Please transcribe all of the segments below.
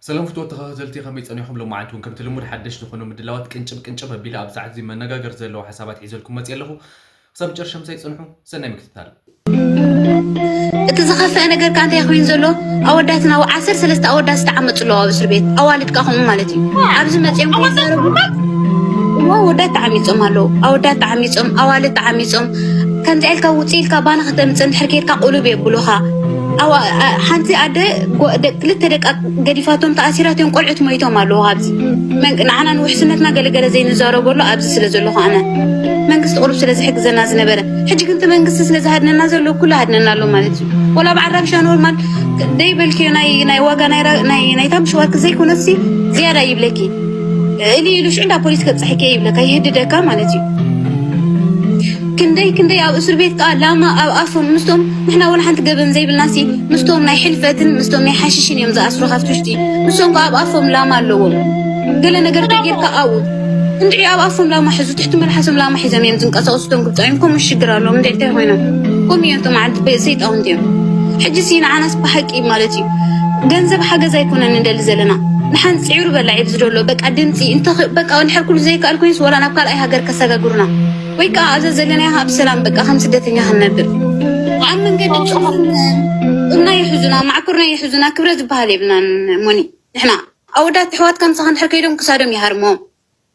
ሰላም ፍትወት ተኸታተልቲ፣ ከመይ ጸኒኹም? ሎማዓንቲ እውን ከምቲ ልሙድ ሓደሽ ዝኾኑ ምድላዋት ቅንጭብ ቅንጭብ ኣቢለ ኣብ ሰዓት እዚ መነጋገር ዘለዎ ሓሳባት ሒዘልኩም መጽእ ኣለኹ። ክሳብ መጨረሻ ምሳይ ጽንሑ። ሰናይ ምክትታል። እቲ ዝኸፍአ ነገር ከኣ እንታይ ኮይኑ ዘሎ? ኣወዳትና ዓሰርተ ሰለስተ ኣወዳት ዝተዓመፁ ኣለዉ ኣብ እስር ቤት፣ ኣዋልድ ከኣ ከምኡ ማለት እዩ። ኣብዚ መፅኦም ከይዛረቡ፣ እዋ ኣወዳት ተዓሚፆም ኣለዉ። ኣወዳት ተዓሚፆም፣ ኣዋልድ ተዓሚፆም። ከምዚ ኢልካ ውፅእ ኢልካ ባና ከተምፅእ እንድሕር ከይድካ ቁሉብ የብሉኻ። ሓንቲ ኣደ ክልተ ደቃ ገዲፋቶም ተኣሲራትዮም ቆልዑት ሞይቶም ኣለዉ። ኣብዚ ንዓና ንውሕስነትና ገለገለ ዘይንዛረበሉ ኣብዚ ስለ ዘለኹ ኣነ መንግስቲ ቁሩብ ስለ ዝሕግዘና ዝነበረ፣ ሕጂ ግን እቲ መንግስቲ ስለ ዝሃድነና ዘሎ ኩሉ ሃድነና ኣሎ ማለት እዩ። ወላ በዓል ራብሻ ኖርማል ደይበልክዮ ናይ ናይ ዋጋ ናይ ናይታ ምሽዋርክ ዘይኮነሲ ዝያዳ ይብለኪ። እሊ ኢሉ ሽዑ እንዳ ፖሊስ ከብፅሐኪ ይብለካ፣ ይህድደካ ማለት እዩ። ክንደይ ክንደይ ኣብ እስር ቤት ከዓ ላማ ኣብ ኣፎም ምስቶም ንሕና ወላ ሓንቲ ገበን ዘይብልናሲ ምስቶም ናይ ሕልፈትን ምስቶም ናይ ሓሽሽን እዮም ዝኣስሩ ካብቲ ውሽጢ። ንሶም ከዓ ኣብ ኣፎም ላማ ኣለዎም። ገለ ነገር ተጌርካ ኣብኡ እንድዒ ኣብ ኣፎም ላማ ሕዙ ትሕቲ መልሓሶም ላማ ሒዞም እዮም ዝንቀሳቀሱ። እቶም ግብፃውያን ከምኡ ሽግር ኣለዎም። እንድዒ እንታይ ኮይኖም ከምኡ እዮም እቶም ዓዲ ሰይጣውንቲ እዮም። ሕጂ ሲ ንዓናስ ብሓቂ ማለት እዩ ገንዘብ ሓገዝ ኣይኮነን ንደሊ ዘለና። ንሓን ፅዕሩ በላዕ እዩ ዝደሎ በቃ ድምፂ በቃ እንድሕር ኩሉ ዘይከኣል ኮይንስ ወላ ናብ ካልኣይ ሃገር ከሰጋግሩና ወይ ከዓ ኣብዛ ዘለናዮ ኣብ ሰላም በቃ ከም ስደተኛ ክንነብር ኣብ መንገዲ ጡብና ይሕዙና ማዕኩርና ይሕዙና ክብረ ዝበሃል የብልናን። ሞኒ ንሕና ኣወዳት ኣሕዋትካ ምሳኻ እንድሕር ከይዶም ክሳዶም ይሃርሞም።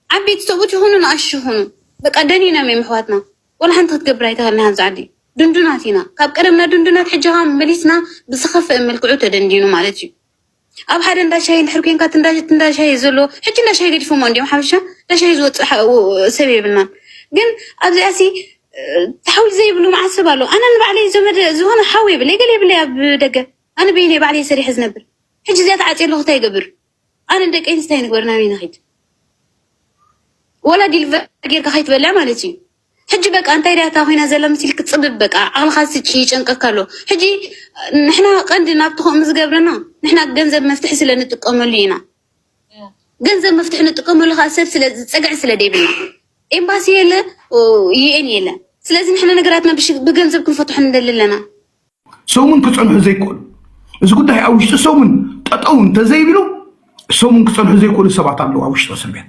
ዓበይቲ ሰብኡት ይኹኑ ንኣሽቱ ይኹኑ በቃ ደኒኖም እዮም ኣሕዋትና። ወላ ሓንቲ ክትገብር ኣይተኸልና ኣብዚ ዓዲ ድንዱናት ኢና። ካብ ቀደምና ድንዱናት ሕጂ ኸዓ መሊስና ብዝኸፍአ መልክዑ ተደንዲኑ ማለት እዩ። ኣብ ሓደ እንዳ ሻሂ እንድሕር ኮንካ እቲ እንዳ ሻሂ ዘሎ ሕጂ እንዳ ሻሂ ገዲፎሞ እንዲዮም ሓበሻ እንዳ ሻሂ ዝወፅእ ሰብ የብልናን። ግን ኣብዚኣሲ ተሓውል ዘይብሉ መዓት ሰብ ኣሎ። ኣነ ንባዕለይ ዘመድ ዝኾነ ሓው የብለይ ገለ የብለይ ኣብ ደገ ኣነ በይነይ ባዕለይ ሰሪሐ ዝነብር። ሕጂ እዚኣ ተዓፅየ ኣለኹ እንታይ ይገብር? ኣነ ንደቂ ኣንስታይ ንግበር ናበይ ንኺድ? ወላ ዲልቨር ጌርካ ከይትበልዕ ማለት እዩ። ሕጂ በቃ እንታይ ዳታ ኮይና ዘላ መሲል ክፅብብ በቃ ዓቕልኻ ስጭ ይጨንቀካ ኣሎ። ሕጂ ንሕና ቀንዲ ናብቲ ከምኡ ዝገብረና ንሕና ገንዘብ መፍትሒ ስለ ንጥቀመሉ ኢና። ገንዘብ መፍትሒ ንጥቀመሉ ከዓ ሰብ ስለ ዝፀግዕ ስለ ደይብልና ኤምባሲ የለ ዩኤን የለ። ስለዚ ንሕና ነገራትና ብገንዘብ ክንፈትሖ ንደሊ ኣለና። ሰሙን ክፀንሑ ዘይክእሉ እዚ ጉዳይ ኣብ ውሽጢ ሰሙን ጠጠው እንተዘይብሉ ሰሙን ክፀንሑ ዘይክእሉ ሰባት ኣለዉ ኣብ ውሽጢ እስር ቤት።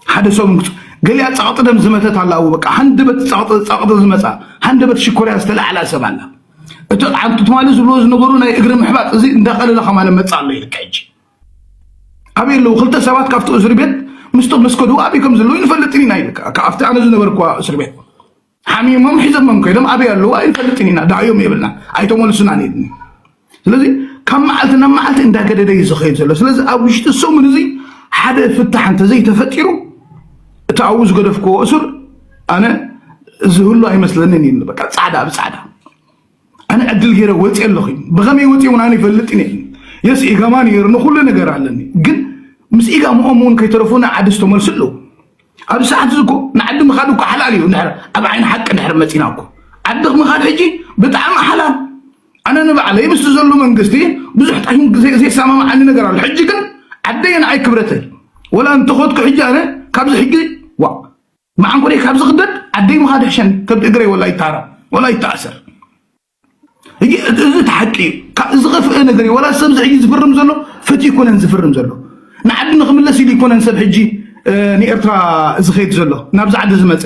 ሓደ ሰሙን ክፅ- ገሊኣ ፀቕጢ ደም ዝመተት ኣላ። በቃ ሃንደበት ፀቕጢ ዝመፃ ሃንደበት ሽኮርያ ዝተላዕላ ሰብ ኣላ። እቲ ዓንቱ ትማሊ ዝብልዎ ዝነበሩ ናይ እግሪ ምሕባጥ እዚ እንዳቐለለ ከማን መፃ ኣሎ ኢልካ ሕጂ ኣበይ ኣለዉ ክልተ ሰባት ካብቲ እስር ቤት ምስቶም መስከዱ ኣበይ ከም ዘለዉ ይንፈልጥን ኢና ኢልካ ኣብቲ ኣነ ዝነበርኩዋ እስር ቤት ሓሚሞም ሒዞሞም ከይዶም ኣበይ ኣለዉ ኣይንፈልጥን ኢና ደሃዮም የብልና ኣይተመልሱናን ኢልኒ። ስለዚ ካብ መዓልቲ ናብ መዓልቲ እንዳገደደ እዩ ዝኸይድ ዘሎ። ስለዚ ኣብ ውሽጢ ሰሙን እዚ ሓደ ፍታሕ እንተዘይተፈጢሩ እቲ ኣብኡ ዝገደፍክዎ እሱር ኣነ ዝህሉ ኣይመስለንን እዩ። በቃ ፃዕዳ ብፃዕዳ ኣነ ዕድል ገይረ ወፂአ ኣለኹ። ብኸመይ ወፂአ እውን ኣነ ይፈልጥን እየ። የስ ኢጋማ ነይሩ ንኩሉ ነገር ኣለኒ። ግን ምስ ኢጋምኦም እውን ከይተረፉ ንዓዲ ዝተመልሱ ኣለዉ። ኣብዚ ሰዓት እዚ እኮ ንዓዲ ምኻድ እኮ ሓላል እዩ። እንድሕር ኣብ ዓይኒ ሓቂ እንድሕር መፂና እኮ ዓዲ ምኻድ ሕጂ ብጣዕሚ ሓላል። ኣነ ንባዕለይ ምስቲ ዘሎ መንግስቲ ብዙሕ ጣይም ዘይሰማማዓኒ ነገር ኣሎ። ሕጂ ግን ዓደይ ንዓይ ክብረተይ ወላ እንተኸድኩ ሕጂ ኣነ ካብዚ ሕጂ ዋ መዓንኮደይ ካብ ዝኽደድ ዓደይ ምኻድ ይሕሸኒ። ከብዲ እግረይ ወላ ይታረም ወላ ይተኣሰር። እዚ እቲ ሓቂ እዩ። ዝኸፍአ ነገር እዩ። ዋላ ሰብ ሕጂ ዝፍርም ዘሎ ፈትዩ ይኮነን ዝፍርም ዘሎ ንዓዲ ንክምለስ ኢሉ ይኮነን ሰብ ሕጂ ንኤርትራ ዝኸይድ ዘሎ ናብዚ ዓዲ ዝመፀ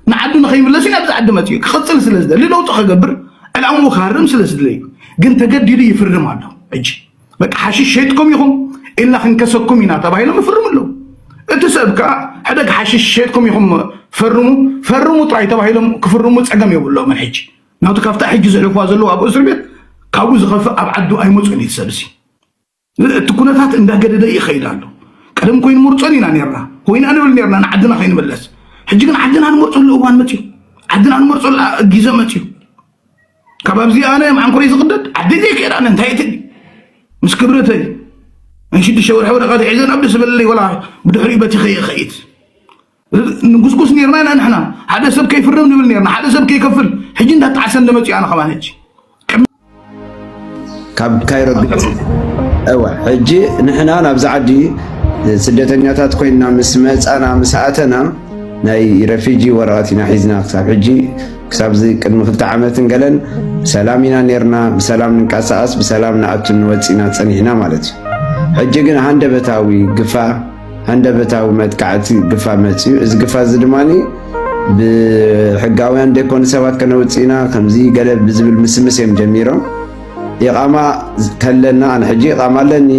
ንዓዲ ንኸይምለስ እዩ ናብዚ ዓዲ መፅኡ ክቕፅል ስለ ዝደሊ ለውጢ ከገብር ዕላምኡ ክሃርም ስለ ዝድለ እዩ። ግን ተገዲዱ ይፍርም ኣሎ። ሕጂ በቃ ሓሽሽ ሸይጥኩም ኢኹም ኢልና ክንከሰኩም ኢና ተባሂሎም ይፍርሙ ኣለዉ። እቲ ሰብ ከዓ ሕደግ ሓሽሽ ሸይጥኩም ኢኹም ፈርሙ ፈርሙ ጥራይ ተባሂሎም ክፍርሙ ፀገም የብሎምን። ሕጂ ናቱ ካብታ ሕጂ ዝሕልፍዋ ዘለዉ ኣብ እስር ቤት ካብኡ ዝኸፍእ ኣብ ዓዱ ኣይመፁን እዩ ሰብ እዚ። እቲ ኩነታት እንዳገደደ ይኸይድ ኣሎ። ቀደም ኮይኑ ምርፆን ኢና ነርና ኮይና ንብል ነርና ንዓድና ከይንምለስ። ሕጂ ግን ዓድና ንመርፀሉ እዋን መፅዩ። ዓድና ንመርፀሉ ግዜ መፅዩ። ካብ ኣብዚ ኣነ ማዓንኮረይ ዝቕደድ ዓዲ ዘይከይድ ኣነ እንታይ እቲ ምስ ክብረተይ ናይ ሽዱሽተ ወርሒ ወረቐት ሒዘ ናብ ደስ በለለይ ወላ ብድሕሪኡ በቲኸ ይኸይድ። ንጉስጉስ ነርና ኢና ንሕና ሓደ ሰብ ከይፍርም ንብል ነርና ሓደ ሰብ ከይከፍል ሕጂ እንዳጣዕሰን ንመፅኡ ኣነ ከማን ሕጂ ካብ ካይሮ ግብፂ እወ ሕጂ ንሕና ናብዚ ዓዲ ስደተኛታት ኮይንና ምስ መፃና ምስ ኣተና ናይ ረፊጂ ወረቐት ኢና ሒዝና ክሳብ ሕጂ ክሳብ እዚ ቅድሚ ክልተ ዓመትን ገለን ብሰላም ኢና ነርና ብሰላም ንንቀሳቐስ ብሰላም ንኣቱ ንወፅእ ኢና ፀኒሕና ማለት እዩ። ሕጂ ግን ሃንደበታዊ ግፋ፣ ሃንደበታዊ መጥቃዕቲ ግፋ መጽዩ። እዚ ግፋ እዚ ድማ ብሕጋውያን ደይኮኑ ሰባት ከነውጽእ ኢና ከምዚ ገለ ብዝብል ምስምስ እዮም ጀሚሮም። ኢቓማ ከለና፣ ኣነ ሕጂ ኢቓማ ኣለኒ፣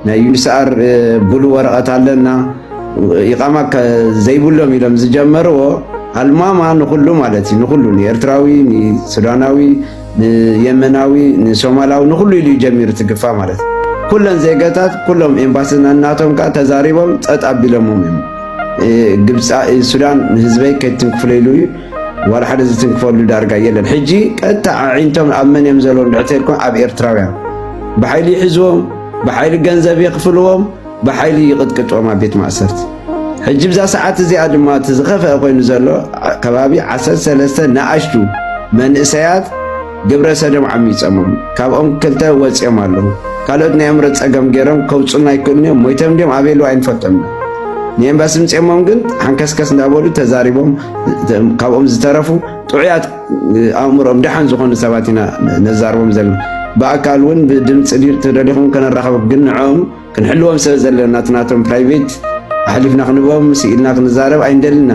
ናይ ዩኒስኣር ብሉ ወረቐት ኣለና፣ ኢቓማ ዘይብሎም ኢሎም ዝጀመርዎ ኣልማማ ንኹሉ ማለት እዩ፣ ንኹሉ፣ ንኤርትራዊ፣ ንሱዳናዊ፣ ንየመናዊ፣ ንሶማላዊ፣ ንኹሉ ኢሉ እዩ ጀሚሩ ትግፋ ማለት እዩ። ኩለን ዜጋታት፣ ኩሎም ኤምባስና እናቶም ከዓ ተዛሪቦም ጸጥ ኣቢሎሞም እዮም። ግብፃ ሱዳን ንህዝበይ ከይትንክፍለይሉ እዩ። ዋላ ሓደ ዝትንክፈሉ ዳርጋ የለን። ሕጂ ቀጥታ ኣዒንቶም ኣብ መን እዮም ዘለዉ እንድሕር ተልኩም፣ ኣብ ኤርትራውያን። ብሓይሊ ይሕዝዎም፣ ብሓይሊ ገንዘብ የኽፍልዎም፣ ብሓይሊ ይቕጥቅጥዎም ኣብ ቤት ማእሰርቲ። ሕጂ ብዛ ሰዓት እዚኣ ድማ እቲ ዝኸፍአ ኮይኑ ዘሎ ከባቢ ዓሰርተ ሰለስተ ንኣሽቱ መንእሰያት ግብረ ሰዶም ዓሚፀሞም፣ ካብኦም ክልተ ወፂኦም ኣለዉ። ካልኦት ናይ ኣእምሮ ፀገም ገይሮም ከውፁና ኣይክእሉን እዮም። ሞይቶም ድዮም ኣበይ ኣለዉ ኣይንፈልጦም ኢና። ንኤምባሲ ምፅኦሞም ግን ሓንከስከስ እንዳበሉ ተዛሪቦም፣ ካብኦም ዝተረፉ ጥዑያት ኣእምሮም ደሓን ዝኾኑ ሰባት ኢና ነዛርቦም ዘለና። ብኣካል እውን ብድምፂ ድዩ ተደሊኹም ከነራኸቦም፣ ግን ንዕኦም ክንሕልዎም ስለ ዘለና እቲ ናቶም ፕራይቬት ኣሕሊፍና ክንቦም ስኢልና ክንዛረብ ኣይንደልና።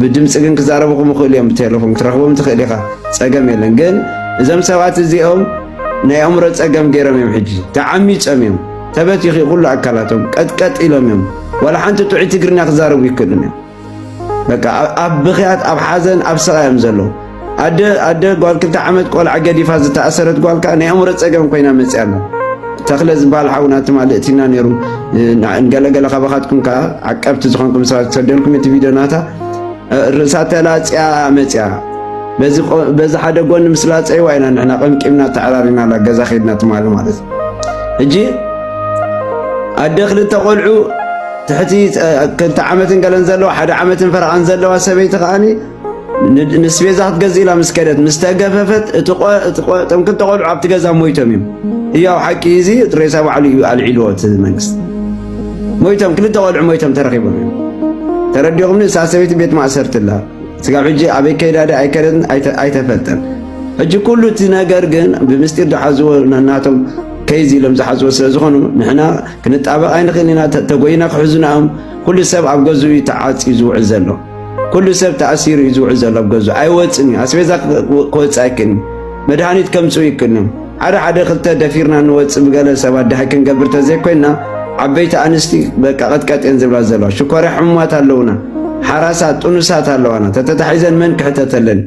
ብድምፂ ግን ክዛረቡኹም ይኽእሉ እዮም፣ ብቴሌፎን ክትረኽቦም ትኽእል ኢኻ፣ ፀገም የለን። ግን እዞም ሰባት እዚኦም ናይ ኣእምሮ ፀገም ገይሮም እዮም፣ ሕጂ ተዓሚፆም እዮም፣ ተበቲኹ ኩሉ ኣካላቶም ቀጥቀጥ ኢሎም እዮም። ዋላ ሓንቲ ጥዑይ ትግርኛ ክዛረቡ ይክእሉን እዮም። በቃ ኣብ ብኽያት፣ ኣብ ሓዘን፣ ኣብ ስቓይ እዮም ዘለዉ። ኣደ ኣደ ጓል ክልተ ዓመት ቆልዓ ገዲፋ ዝተኣሰረት ጓል ከዓ ናይ ኣእምሮ ፀገም ኮይና መፅያ ኣላ። ተኽለ ዝበሃል ሓውና ትማሊ እቲና ነይሩ። ንገለገለ ካባኻትኩም ከዓ ዓቀብቲ ዝኾንኩም ሰባት ክሰደልኩም እቲ ቪድዮ ናታ። ርእሳ ተላፅያ መፅያ። በዚ ሓደ ጎኒ ምስ ላፀይዋ ኢና ንሕና ቀምቂምና ተዓራሪና ላ ገዛ ከይድና ትማሊ ማለት እዩ። ሕጂ ኣደ ክልተ ቆልዑ ትሕቲ ክልተ ዓመትን ገለን ዘለዋ፣ ሓደ ዓመትን ፈረቓን ዘለዋ ሰበይቲ ከዓኒ ንስቤዛ ክትገዝእ ኢላ ምስ ከደት፣ ምስ ተገፈፈት፣ እቶም ክልተ ቆልዑ ኣብቲ ገዛ ሞይቶም እዮም። እያው ሓቂ እዚ ሬሳ ባዕሉ እዩ ኣልዒልዎ እቲ መንግስቲ። ሞይቶም፣ ክልተ ቆልዑ ሞይቶም ተረኺቦም እዮም። ተረዲኹምኒ? እሳ ሰበይቲ ቤት ማእሰርቲ ኣላ። ስጋብ ሕጂ ኣበይ ከይዳ ዶ ኣይከደትን ኣይተፈልጠን። ሕጂ ኩሉ እቲ ነገር ግን ብምስጢር ዝሓዝዎ ናቶም ከይዚ ኢሎም ዝሓዝዎ ስለ ዝኾኑ ንሕና ክንጣበቕ ኣይንኽእል ኢና። ተጎይና ክሕዙና እዮም። ኩሉ ሰብ ኣብ ገዝኡ እዩ ተዓፅዩ ዝውዕል ዘሎ። ኩሉ ሰብ ተኣሲሩ እዩ ዝውዕል ዘሎ ኣብ ገዝኡ። ኣይወፅን እዩ። ኣስቤዛ ክወፅእ ኣይክእልን። መድሃኒት ከምፅኡ ይክእልን እዮም። ሓደ ሓደ ክልተ ደፊርና ንወፅእ ብገለ ሰባት ድሃይ ክንገብር ተዘይኮይንና ዓበይቲ ኣንስቲ በቃ ቀጥቀጥ እየን ዝብላ ዘለዋ። ሽኮርያ ሕሙማት ኣለውና። ሓራሳት ጥኑሳት ኣለዋና። ተተታሒዘን መን ክሕተተለን?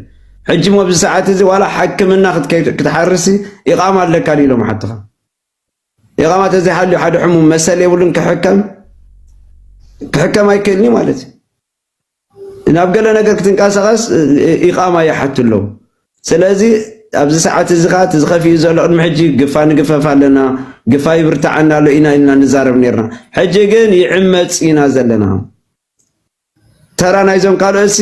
ሕጂ ሞ ኣብዚ ሰዓት እዚ ዋላ ሓክምና ክትከይድ ክትሓርሲ ኢቓማ ኣለካ ድዩ ኢሎም ሓትኻ? ኢቓማ ተዘይሃልዩ ሓደ ሕሙም መሰል የብሉን ክሕከም ክሕከም ኣይክእልን እዩ ማለት እዩ። ናብ ገለ ነገር ክትንቀሳቐስ ኢቓማ ይሓቱ ኣለዉ። ስለዚ ኣብዚ ሰዓት እዚ ኸዓ እቲ ዝኸፍዩ ዘሎ ቅድሚ ሕጂ ግፋ ንግፈፍ ኣለና፣ ግፋ ይብርትዓና ኣሎ ኢና ኢልና ንዛረብ ነርና። ሕጂ ግን ይዕመፅ ኢና ዘለና። ተራ ናይዞም ካልኦትሲ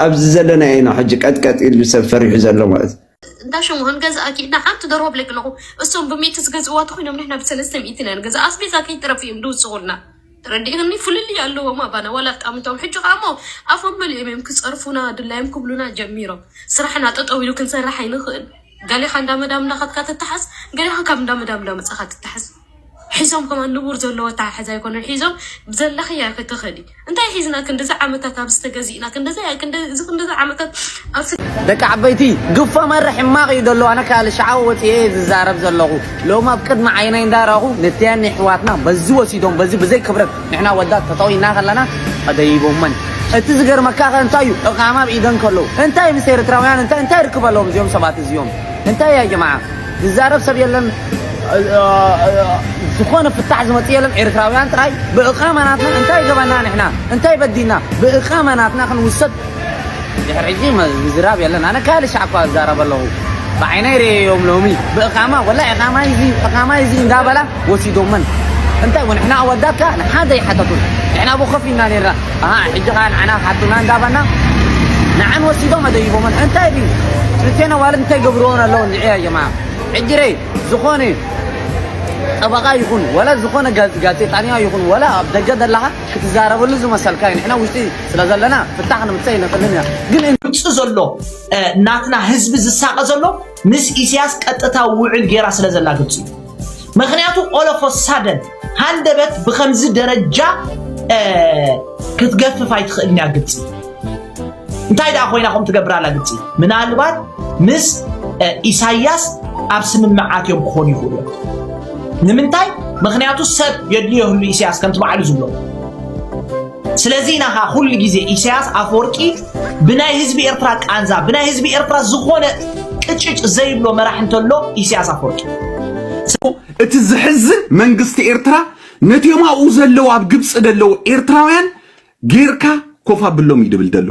ኣብዚ ዘለና ኢና ሕጂ ቀጥቀጥ ኢሉ ሰብ ፈሪሑ ዘሎ ማለት እዩ። እንዳ ሸሞሆን ገዛኣ ኪድና ሓንቲ ደርሆ ብለይ ኣለኹ። እሶም ብሚእቲ ዝገዝእዋ ተኾይኖም ንሕና ብሰለስተ ሚእቲ ኢና ንገዝእ። ኣስቤዛ ከይትረፍ እዮም ድውስኹልና። ተረዲእኽኒ? ፍልልይ ኣለዎም ኣባና ዋላ ኣጣምቶም። ሕጂ ኸኣ እሞ ኣፎም መሊኦም እዮም ክጸርፉና፣ ድላዮም ክብሉና ጀሚሮም። ስራሕና ጠጠው ኢሉ ክንሰርሕ ኣይንኽእል። ገሌኻ እንዳ መዳም እንዳኸድካ ትተሓዝ፣ ገሌኻ ካብ እንዳ መዳም እንዳመጻኻ ትተሓዝ። ሒዞም ከማን ንቡር ዘለዎ ኣተሓሕዛ ኣይኮነን ሒዞም። ብዘለኽያ ክትኸዲ እንታይ ሒዝና ክንድዚ ዓመታት ኣብዚ ተገዚእና ክንድዚ ክንድዚ ዓመታት ኣብዚ ደቂ ዓበይቲ ግፎ መርሕ ሕማቕ እዩ ዘሎ። ኣነ ካልእ ሸዓው ወፂኤ ዝዛረብ ዘለኹ ሎም ኣብ ቅድሚ ዓይነይ እንዳረኹ ነቲያን ኣሕዋትና በዚ ወሲዶም በዚ ብዘይ ክብረት ንሕና ወዳት ተጠቒና ከለና ተደይቦመን። እቲ ዝገርመካ ከ እንታይ እዩ እቓማ ኣብ ኢደን ከለዉ እንታይ ምስ ኤርትራውያን እንታይ እንታይ ርክብ ኣለዎም እዚኦም ሰባት እዚኦም እንታይ እያ ጀማዓ? ዝዛረብ ሰብ የለን። ዝኾነ ፍታሕ ዝመጽእ የለን። ኤርትራውያን ጥራይ ብእቓማ ናትና እንታይ ገበና ንሕና እንታይ በዲና ብእቓማ ናትና ክንውሰድ ድሕሪ ሕጂ ምዝራብ የለን። ኣነ ካልእ ሻዕ እኳ እዛረብ ኣለኹ ብዓይነይ ርእየዮም ሎሚ ብእቓማ ወላ እቓማ እዚ እቓማ እዚ እንዳበላ ወሲዶመን እንታይ ወንሕና ኣወዳት ከኣ ንሓደ ይሓተቱን ንሕና ብኸፍ ኢና ነርና ኣሃ ሕጂ ከኣ ንዓና ሓቱና እንዳበና ንዓን ወሲዶም ኣደይቦመን እንታይ ድዩ ክልቴና ዋልድ እንታይ ገብርዎ ኣለዎ ንዕያ ጀማ ሕጂ ረ ዝኾነ ጠበቓ ይኹን ወላ ዝኾነ ጋዜጣኛ ይኹን ወላ ኣብ ደገ ዘለኻ ክትዛረበሉ ዝመሰልካ እዩ ንሕና ውሽጢ ስለ ዘለና ፍታሕ ንምጽእ ይንኽእልን ኢና ግን ግብፂ ዘሎ ናትና ህዝቢ ዝሳቐ ዘሎ ምስ ኢሳያስ ቀጥታ ውዕል ገይራ ስለ ዘላ ግብፂ እዩ ምክንያቱ all of a sudden ሃንደበት ብኸምዚ ደረጃ ክትገፍፍ ኣይትኽእልን እያ ግብፂ። እንታይ ደኣ ኮይና ከም ትገብር ኣላ ግብፂ? ምናልባት ምስ ኢሳያስ ኣብ ስምምዓት እዮም ክኾኑ ይኽእሉ እዮም። ንምንታይ? ምኽንያቱ ሰብ የድልዮ ይህሉ ኢሳያስ ከምቲ ባዕሉ ዝብሎ። ስለዚ ኢና ኸዓ ኩሉ ግዜ ኢሳያስ ኣፈወርቂ ብናይ ህዝቢ ኤርትራ ቃንዛ፣ ብናይ ህዝቢ ኤርትራ ዝኾነ ቅጭጭ ዘይብሎ መራሕ እንተሎ ኢሳያስ ኣፈወርቂ። እቲ ዝሕዝን መንግስቲ ኤርትራ ነቲኦም ኣብኡ ዘለዉ ኣብ ግብፂ ዘለዉ ኤርትራውያን ጌርካ ኮፍ ኣብሎም እዩ ድብል ዘሎ።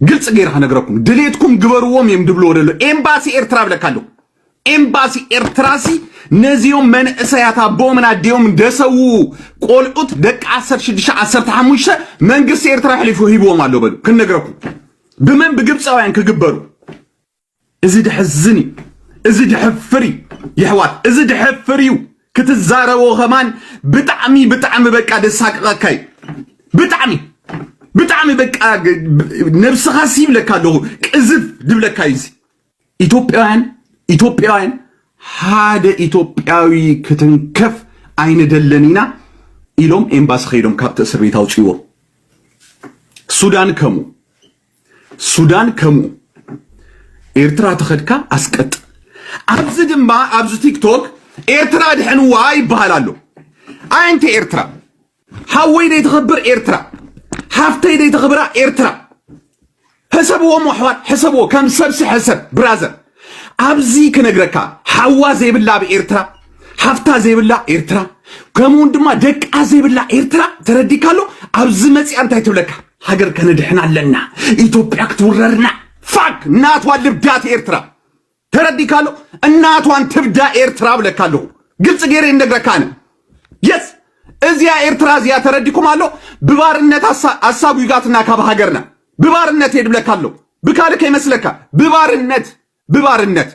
ግልፂ ገይረ ክነግረኩም፣ ድሌትኩም ግበርዎም እዮም ድብልዎ ደሎ። ኤምባሲ ኤርትራ ብለካ ኣለኹ። ኤምባሲ ኤርትራሲ ነዚኦም መንእሰያት ኣቦኦምን ኣዴኦም ደሰዉ ቆልዑት ደቂ ዓሰርተ ሽዱሽተ ዓሰርተ ሓሙሽተ መንግስቲ ኤርትራ ሕሊፉ ሂብዎም ኣሎ በሉ ክነግረኩም። ብመን ብግብፃውያን ክግበሩ። እዚ ድሕዝን እዩ። እዚ ድሕፍር እዩ። ይሕዋት እዚ ድሕፍር እዩ። ክትዛረቦ ከማን ብጣዕሚ ብጣዕሚ በቃ ደሳቅቀካ እዩ። ብጣዕሚ ብጣዕሚ በቃ ነብስኻ ሲብለካ ኣለኹ። ቅዝፍ ድብለካ እዩ። እዚ ኢትዮጵያውያን ኢትዮጵያውያን ሓደ ኢትዮጵያዊ ክትንከፍ ኣይንደልን ኢና ኢሎም ኤምባሲ ከይዶም ካብቲ እስር ቤት ኣውፅዎ። ሱዳን ከምኡ ሱዳን ከምኡ። ኤርትራ ተኸድካ ኣስቀጥ። ኣብዚ ድማ ኣብዚ ቲክቶክ ኤርትራ ድሕንዋ ይበሃል ኣሎ። ኣየንተ ኤርትራ? ሓወይ ደይተኸብር ኤርትራ፣ ሓፍተይ ደይተኸብራ ኤርትራ። ሕሰብዎ ሞ ኣሕዋት፣ ሕሰብዎ ከም ሰብሲ ሕሰብ ብራዘር። ኣብዚ ክነግረካ ሓዋ ዘይብላ ኣብ ኤርትራ፣ ሓፍታ ዘይብላ ኤርትራ፣ ከምኡውን ድማ ደቃ ዘይብላ ኤርትራ ተረዲካ ኣሎ። ኣብዚ መፂኣ እንታይ ትብለካ? ሃገር ከነድሕና ኣለና፣ ኢትዮጵያ ክትውረርና። ፋክ ናቷ ልብዳት ኤርትራ ተረዲካ ኣሎ። እናቷን ትብዳ ኤርትራ ብለካ ኣለኹ። ግልፂ ገይረ ይነግረካ ኣነ። የስ እዚኣ ኤርትራ እዚኣ ተረዲኩም ኣሎ። ብባርነት ኣሳ- ኣሳጉጋትና ካብ ሃገርና ብባርነት የድብለካ ኣሎ። ብካልእ ከይመስለካ ብባርነት ብባርነት